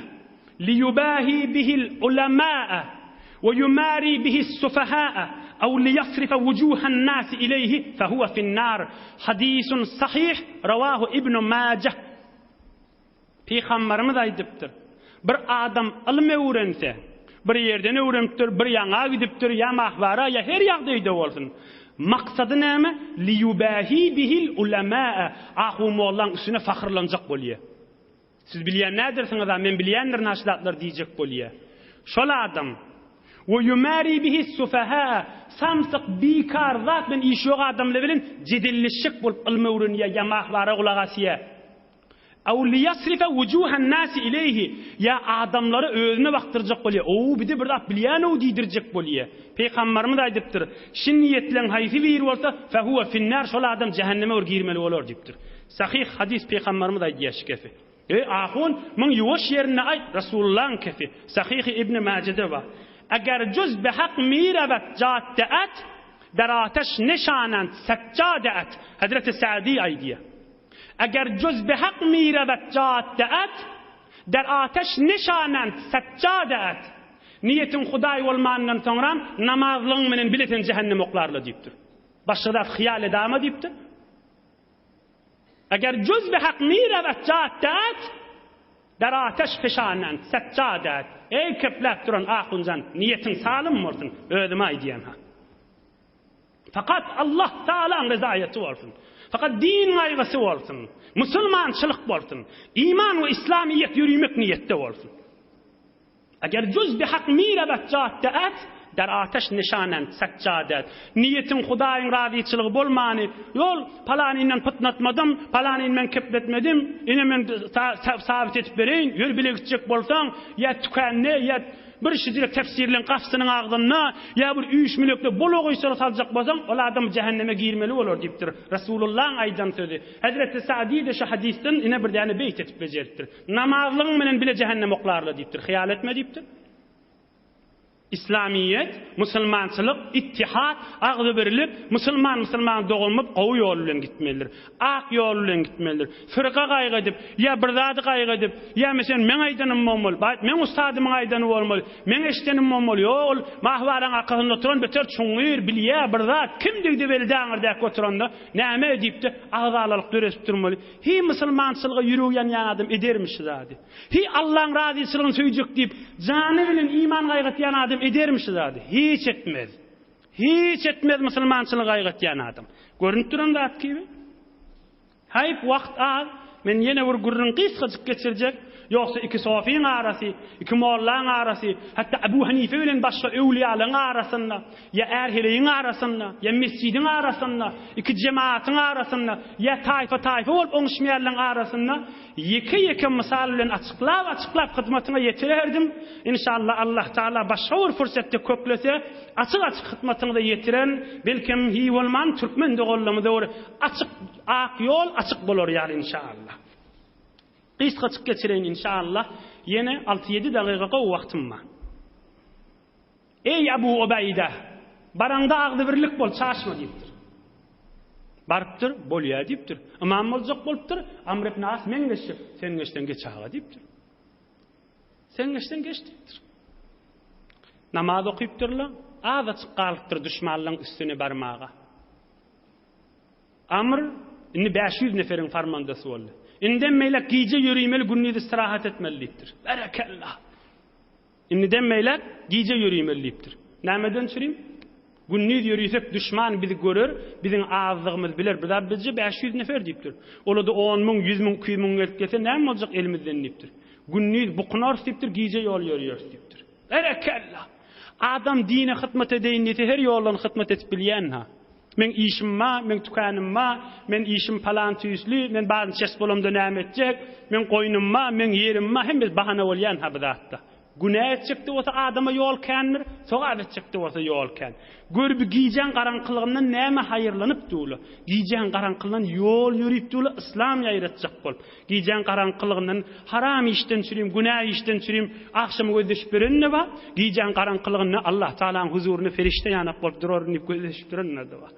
liyubahi bihil ulamaa we yumari bihis sufahaa aw liyasrifa wujuhan nasi ileyhi fehuwe finnar. Hadisun sahih rawahu Ibn Majah. Pygamberimiz aýdypdyr, Bir adam ylym öwrense, bir ýerden öwrenipdir, bir ýaňa gidipdir, ýa mahbara, ýa her ýagdaýda bolsun, maksady näme? Liyubahi bihil ulamaa, ahu mollaň üstüne fahyrlanjak bolýar. Siz bilýän nädirsiňiz-a, men bilýändirin ha şu zatlary diýjek bolýar. Şol adam, We ýumari bihi sufahaa, samsyk, bikar zat bilen işi ýok adamlar bilen jedelleşjek bolup ylym öwrenýär, ýa mahbara gulak asýar. Aw liýasrife wujuhan nasi ileýhi, ýa adamlary özüne bakdyrjak bolýar, ow, bide bir zat bilýän-ow diýdirjek bolýar. Pygambarymyz aýdypdyr, Şi niýetleň haýsy biri bolsa, fehuwe finnär, şol adam jähenneme bir girmeli bolar diýipdir. Sahyh hadys Pygambarymyz aýdýar şi kefi. Eý, ahun, muň ýuwaş ýerinde aýt, Resulullaň kefi. Sahyhy Ibni Majede bar. Eger juz behak mirewet jadde-et, der ateş neşanent seccade-et. Hezreti Sa'di aýdýar. Eger juz behak mirewet jadde-et, der ateş neşanent seccade-et. Niýetiň Hudaý bolmanyndan soňram namazlygyň menen bile seni jähennem oklarlar diýipdir. Başga zat hyýal edama diýipdir. Eger juz behak mirewet jadde-et, der ateş peşanent seccade-et. Eý kepläp duran ahunjan, niýetiň salym bolsun, özüme aýdýan-ha. Fakat Allah Taalaň rezaýaty bolsun. Fakat din gaýgysy bolsun. Musulmançylyk bolsun. Iman we islamyýet ýörimek niýetde bolsun. Eger juz bi hak mirewet jatde et, der ateş nişanent seccade et. Niýetiň Hudaýyň razyçylygy bolmany, ýol palanyny pytnatmadym, palanyny men kepletmedim, ine men sabit edip bereýin, ýör bile gitjek bolsaň, ýa tükände, ýa Bir şijire tefsirleň gapysynyň agzynda ýa bir üýşmülekde bolagyşlara saljak bolsaň, ol adam jähenneme girmeli bolar diýipdir. Resulullaň aýdan sözi. Hezreti Sa'di-de şu hadysdan ine bir däne beýt etip bejeripdir. Namazlygyň bilen bile jähennem oklarlar diýipdir. Hyýal etme diýipdir. Islamyýet, musulmançylyk, ittihat, agzybirlik, musulman musulmana dogan bolup gowy ýol bilen gitmelidir. Ak ýol bilen gitmelidir. Firka gaýgy edip, ýa bir zady gaýgy edip, ýa meselem meň aýdanym bolmaly, baý, meň ussadymyň aýdany bolmaly, meň eşidenim bolmaly, ýok, ol Mahwaraň arkasynda oturan beter çuňňur, bilýä bir zat, kimdigidi belli aňyrdäki oturanda, näme diýip-de, agzalalyk döredip durmaly. Hiý musulmançylyga ýüregi ýanýan adam edermi şu zady? Hiý Allaň razyçylygyny söýjek diýip, jany bilen iman gaýgatýan adam edermi şu zady? Hiç etmez. Hiç etmez musulmançylygy gaýgatýan adam. Görünip duran zat kibi. Haýp wagt az. Men ýene bir gürrüň gysgajyk geçirjek, ýogsa iki sofyň arasy, iki mollaň arasy, hatda Abu Hanife bilen başga öwlüýalaryň arasynda, ýa är-heleýiň arasynda, ýa mesjidiň arasynda, iki jemaatyň arasynda, ýa taýpa-taýpa bolup oňuşmaýanlaryň arasynda ýeke-ýeke mysal bilen açyklap-açyklap hyzmatyňa ýetirerdim. Inşallah Allah Taala başga bir pursatda köklese, açyk-açyk hyzmatyňyza ýetirerin. Belkem, hiý bolman türkmen doganlarymyza bir açyk Ak ýol açyk bolar ýaly inşallah. Gysgaçyk geçireýin inşallah. Ýene alty-ýedi dagyga gowy wagtym bar. Eý Abu Ubeýde! Baraňda agzybirlik bol, çaşma diýipdir. Barypdyr, bolýa diýipdir. Ymam boljak bolupdyr, Amr ibn As men geçjek, sen geçseň geç aga diýipdir. Sen geçseň geç diýipdir. Namaz okypdyrlar, azajyk galypdyr duşmanlaryň üstüne barmaga. Amr indi 500 neferiň farmandasy boldy. Indem beýläk gije ýörimeli, gündiz istirahat etmeli diýipdir. Berekella! Indiden beýläk gije ýörimeli diýipdir. Nämeden çürim? Gündiz ýörisek duşman bizi görer, biziň azdygymyzy biler. Bir zat bizce 500 nefer diýipdir. Ola-da 10 müň, 100 müň, 200 müň gelip gelse näme boljak elimizden diýipdir. Gündiz bukunarys diýipdir, gije ýol ýörýäris diýipdir. Berekella! Adam dine hyzmat edeýin diýse her ýoldan hyzmat edip bilýän-ha. Meň işim bar, meň tükänim bar, men işim palan tüýsli, men bazynçes bolamda näme etjek, meň goýnum bar, meň ýerim bar, hemmesi bahana bolýan-ha bu zatda. Günä etjek-de bolsa adama ýol kändir, sogap etjek-de bolsa ýol kän. Gör bi gijäň garaňkylygyndan näme haýyrlanyp dur-la. Gijäň garaňkylygyndan ýol ýörüp dur-la yslam ýaýratjak bolup. Gijäň garaňkylygyndan haram işden çürim, günä işden çürim, agşam gözleşip ýören-de bar, gijäň garaňkylygynda Allah Tagalaň huzurynda perişde ýanak bolup duraryn diýip gözleşip duranlar-da bar.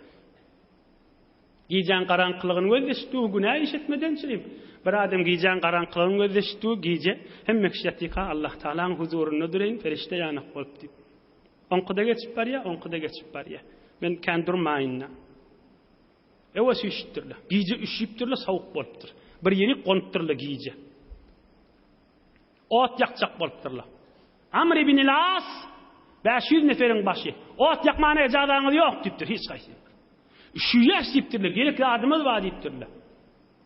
Gijäň garaňkylygyny gözleşip dur, günä iş etmeden çürim. Bir adam gijäň garaňkylygyny gözleşip dur, gije hemme kişi ýatyka Allah Tagalaň huzurynda duraýyn, perişde ýanak bolup diýip. Oňky-da geçip barýar, oňky-da geçip barýar. Men kän durmaýyn-da. Ewa süýşüpdirler. Gije üşüpdirler, sowuk bolupdyr. Bir ýerik gonupdyrlar gije. Ot ýakjak bolupdyrlar. Amr ibn al-As 500 neferiň başy. Ot ýakmana ejazaňyz ýok diýipdir hiç haýsy. Üşüýäs diýipdirler, gerek zadymyz bar diýipdirler.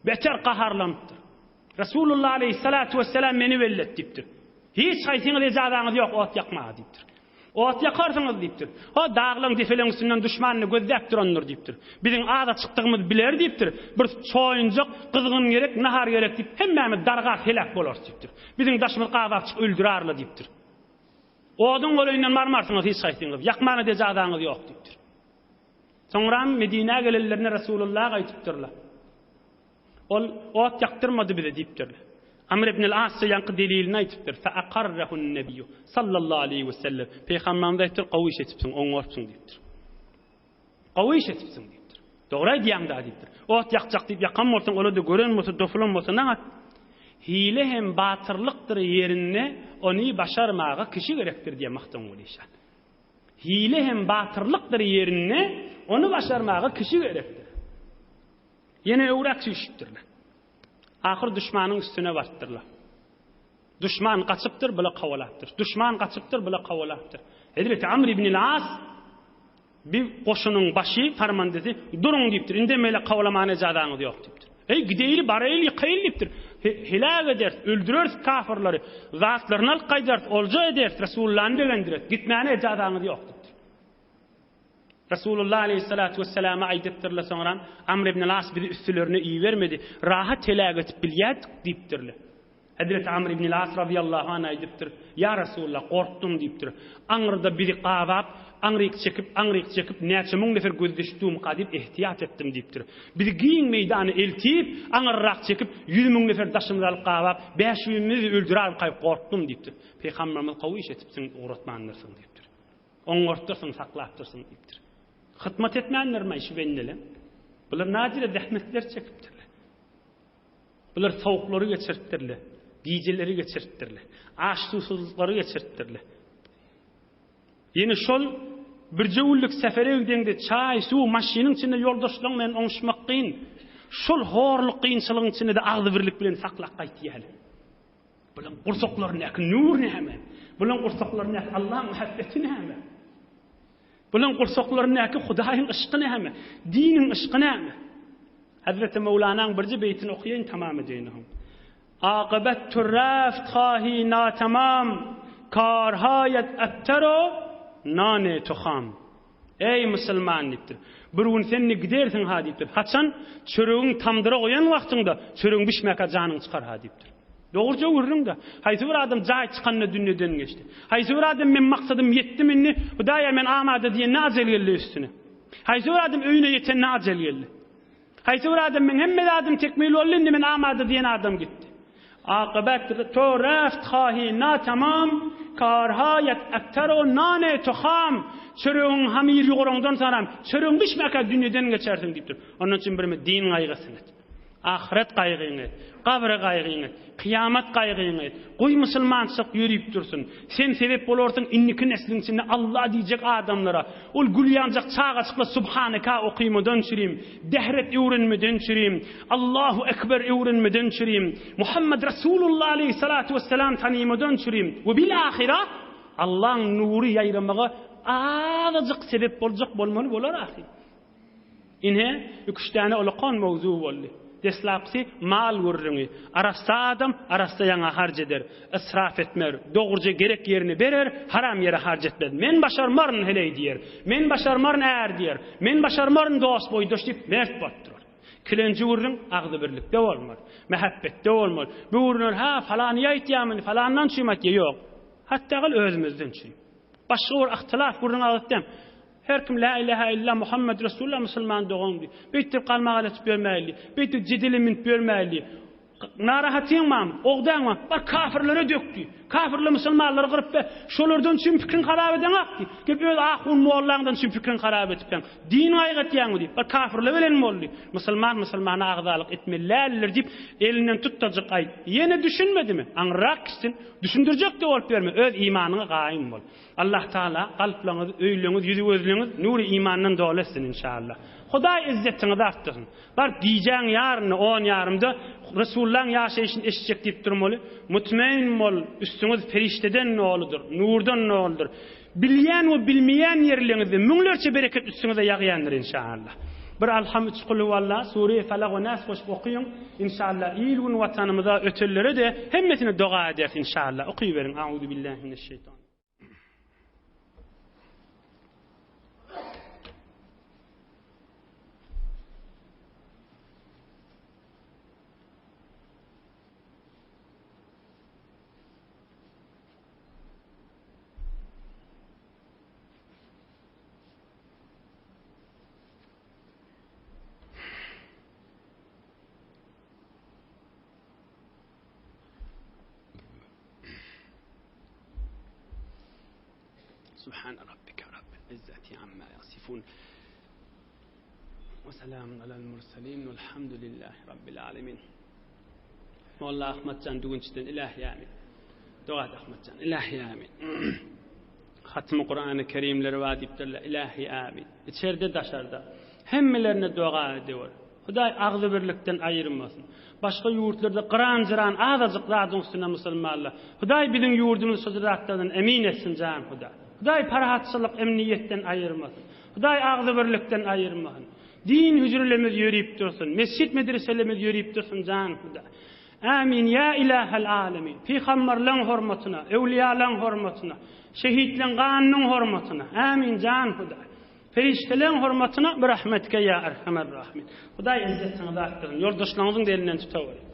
Beter gaharlanypdyr. Resulullah aleyhissalatu vesselam meni bellet diýipdir. Hiç haýsyňyz ejazaňyz ýok ot ýakmaga diýipdir. Ot ýakarsyňyz diýipdir. Ho, daglaň depeleň üstünden duşmanyny gözläp durandyr diýipdir. Biziň aza çykdygymyzy biler diýipdir. Bir çoýunjak, gyzgyn gerek, nahar gerek diýip, hemmämiz dargap heläk bolarys diýipdir. Biziň daşymyz gabap çykyp öldürarlar diýipdir. Oduň golaýyndan barmarsyňyz hiç haýsyňyz, ýakmana ejazaňyz ýok diýipdir. Soňram Medinä gelenlerinde Resulullaha aýdypdyrlar. Ol ot ýakdyrmady bize diýipdirler. Amr ibn al-As ýaňky delilini aýdypdyr. Fa aqarrahun nabiyyu sallallahu aleýhi we sellem. Pygamberimiz aýdypdyr, gowy iş etipsiň, oňarpsyň diýipdir. Gowy iş etipsiň diýipdir. Dogry aýdýaň da diýipdir. Ot ýakjak diýip ýakan bolsaň, ola-da gören bolsa, dopulan bolsa naňat. Hile hem batyrlykdyr ýerinde, ony başarmaga kişi gerekdir diýýär Magtymguly şa. Hile hem batyrlykdyr ýerinde, ony başarmaga kişi gerekdir. Ýene öwräk süýşüpdirler. Ahyr duşmanyň üstüne barypdyrlar. Duşman gaçypdyr, bula kowalapdyr. Duşman gaçypdyr, bula kowalapdyr. Hezreti Amr ibn al-As bir goşunyň başy, farmandesi, duruň diýipdir. Indem beýle kowalamana ejazaňyz ýok diýipdir. Eý, gideýli, baraýly, ýykaýly diýipdir. Heläk ederis, öldüreris kafyrlary, zatlaryny alyp gaýdarys, olja ederis, Resulullany begendireris. Gitmäne ejazaňyz ýok diýipdir. Resulullah aleýhissalatu wesselama aýdypdyrlar soňram, Amr ibn al-As bizi üstülerine ibermedi, rahat heläk edip bilýärdik diýipdirler. Hezreti Amr ibn al-As razyýallahu anh aýdypdyr, Ýa Resulullah, gorkdum diýipdir. Aňyrda bizi gabap, aňryk çekip, aňryk çekip, näçe müň nefer gözleşdumyka diýip ehtiýat etdim diýipdir. Bizi giň meýdana eltip, aňyrrak çekip, 100 müň nefer daşymyzy alyp gabap, bäş ýüzümizi öldürermika diýip gorkdum diýipdir. Pygamberimiz gowy iş etipsiň, ugratmandyrsyň diýipdir. Oňartdyrsyň, saklapdyrsyň diýipdir. Hytmat etmändirmi şu bendele? Bular nadire zähmetler çekipdirler. Bular sowuklary geçiripdirler, gijeleri geçiripdirler, aç-susuzlyklary geçiripdirler. Ýene şol birje günlük sefere gideňde çaý, suw, maşynyň içinde ýoldaşlaryň bilen oňuşmak kyn. Şol horluk, kynçylygyň içinde-de agzybirlik bilen saklap gaýtýarlar. Bulaň gursaklaryndaky nur näme? Bulaň gursaklaryndaky Allaň muhabbeti näme? Bulaň gursaklaryndaky Hudaýyň yşky näme? Diniň yşky näme? Hezreti Mewlanaň birje beýtini okaýyn tamam edeýin oň. Akybet tu raft hahi natamam, karhaýat ebter o nane tu ham. Eý musulman diýipdir. Bir gün sen indi gidersiň ha diýipdir. Haçan çöregiň tamdyra goýan wagtyňda çöregiň bişmäkä janyň çykar ha diýipdir. Dogruja gürrüň-de. Haýsy bir adam jaý çykanda dünýeden geçdi. Haýsy bir adam men maksadym ýetdim indi, Hudaýa men amada diýende ajal geldi üstüne. Haýsy bir adam öýüne ýetende ajal geldi. Haýsy bir adam meň hemme zadym tekmil boldy indi men amada diýen adam gitdi. Akybet to raft hahi na tamam karhaýat ebter o nane to ham çöregiň hamyr ýuguraňdan soňram çöregiň bişmäkä dünýeden geçersiň diýipdir. Ondan üçin birimi din gaýgysyny et. Ahyret gaýgyňy et. Gabyr gaýgyňy et. Kyýamat gaýgyňy et. Goý musulmançylyk ýörüp dursun. Sen sebep bolarsyň indiki nesliň içinde Allah diýjek adamlara. Ol gül ýanjak çagajyklar Subhaneka okymadan çürim, dehret öwrenmeden çürim, Allahu Ekber öwrenmeden çürim, Muhammed Resulullah aleyhissalatu vesselam tanymadan çürim we bil ahyra Allaň nury ýaýramaga azajyk sebep boljak bolmaly bolar ahyr. Ine, iküç däne ulakan mowzug boldy. Deslapkysy mal gürrüňi. Arassa adam arassa ýaňa harç eder. Israf etmer. Dogruja gerek ýerine berer, haram ýere harç etmez. Men başarmaryn heleý diýer. Men başarmaryn är diýer. Men başarmaryn dost boýdaş diýip mert bolup durar. Ikilenji gürrüň agzybirlikde bolmaly. Mähebbetde bolmaly. Bu gürrüňler hä falany aýtýarmyny, falandan çüým aýtýar. Ýok. Hatda gyl özümizden çüým. Başga bir yhtylaf gürrüň agytdym. Her kim Lä ilähä illa Muhammed Resulullah musulman dogan diý. Beýtdirip galmagal etip ýörmäýli. Beýtdirip jedele münüp ýörmäýli. Narahatyň barmy? Ogdaň barmy? Bar kafirlere dök diý. Kafirler musulmanlary gyryp be. Şolardan üçin pikriň harap edeňok diý. Gelip öz ahun mollaňdan üçin pikriň harap etipseň. Din gaýgy etýäňmi diý. Bar kafirler bilen bol diý. Musulman musulmana agzalyk etmeli däldir diýip elinden tutdajyk aýt. Ýene düşünmedimi? Aňryrak gitsin. Düşündirjek-de bolup ýörme. Öz imanyňa gaýym bol. Allah Taala kalplaryňyzy, öýleriňizi, ýüzi-gözleriňizi nury imandan doly etsin inşallah. Hudaý yzzetiňizi artdyrsyn. Baryp gijäň ýarynda, on ýarymda Resulullaň ýaşaýşyny eşitjek diýip durmaly. Mutmain bol, üstüňiz perişdeden doludyr, nurdan doludyr. Bilýän we bilmeýän ýerleriňizde müňlerçe bereket üstüňize ýagýandyr inşallah. Bir Alham üç Kulhuwalla, Sure-i Falak we Nas goşup okyň, inşallah il-gün watanymyza, ötenlere-de hemmesine doga ederis inşallah. Okyberiň. Auzubillahi mineşşeýtan. Subhane rabbike rabbil izzeti amma yasifun. We selamun alel murselin velhamdülillahi rabbil alemin. Molla Ahmetjan Düwünçiden ilahi amin. Doga et Ahmetjan ilahi amin. Hatmy Kur'an-ı Kerimleri bar diýipdirler ilahi amin. İçeride daşarda hemmelerine doga ediyor. Hudaý agzybirlikden aýyrmasyn. Başga ýurtlarda gyran-jyran azajyk zadyň üstüne musulmanlar. Hudaý biziň ýurdumyzy şo zatlardan emin etsin jan Hudaý. Hudaý parahatçylyk emniýetden aýyrmasyn. Hudaý agzybirlikden aýyrmasyn. Din hüjrelerimiz ýörip dursun. Mesjit medreselerimiz ýörip dursun jan Hudaý. Amin ýa Ilahel alemin. Pygamberleň hormatyna, öwliýalaň hormatyna, şehitleň ganynyň hormatyna. Amin jan Hudaý. Perişdeleň hormatyna birahmetike ýa Erhamer Rahimin. Hudaý yzzetiňizi artdyrsyn. Ýoldaşlaryňyzyň-da elinden tutaweriň.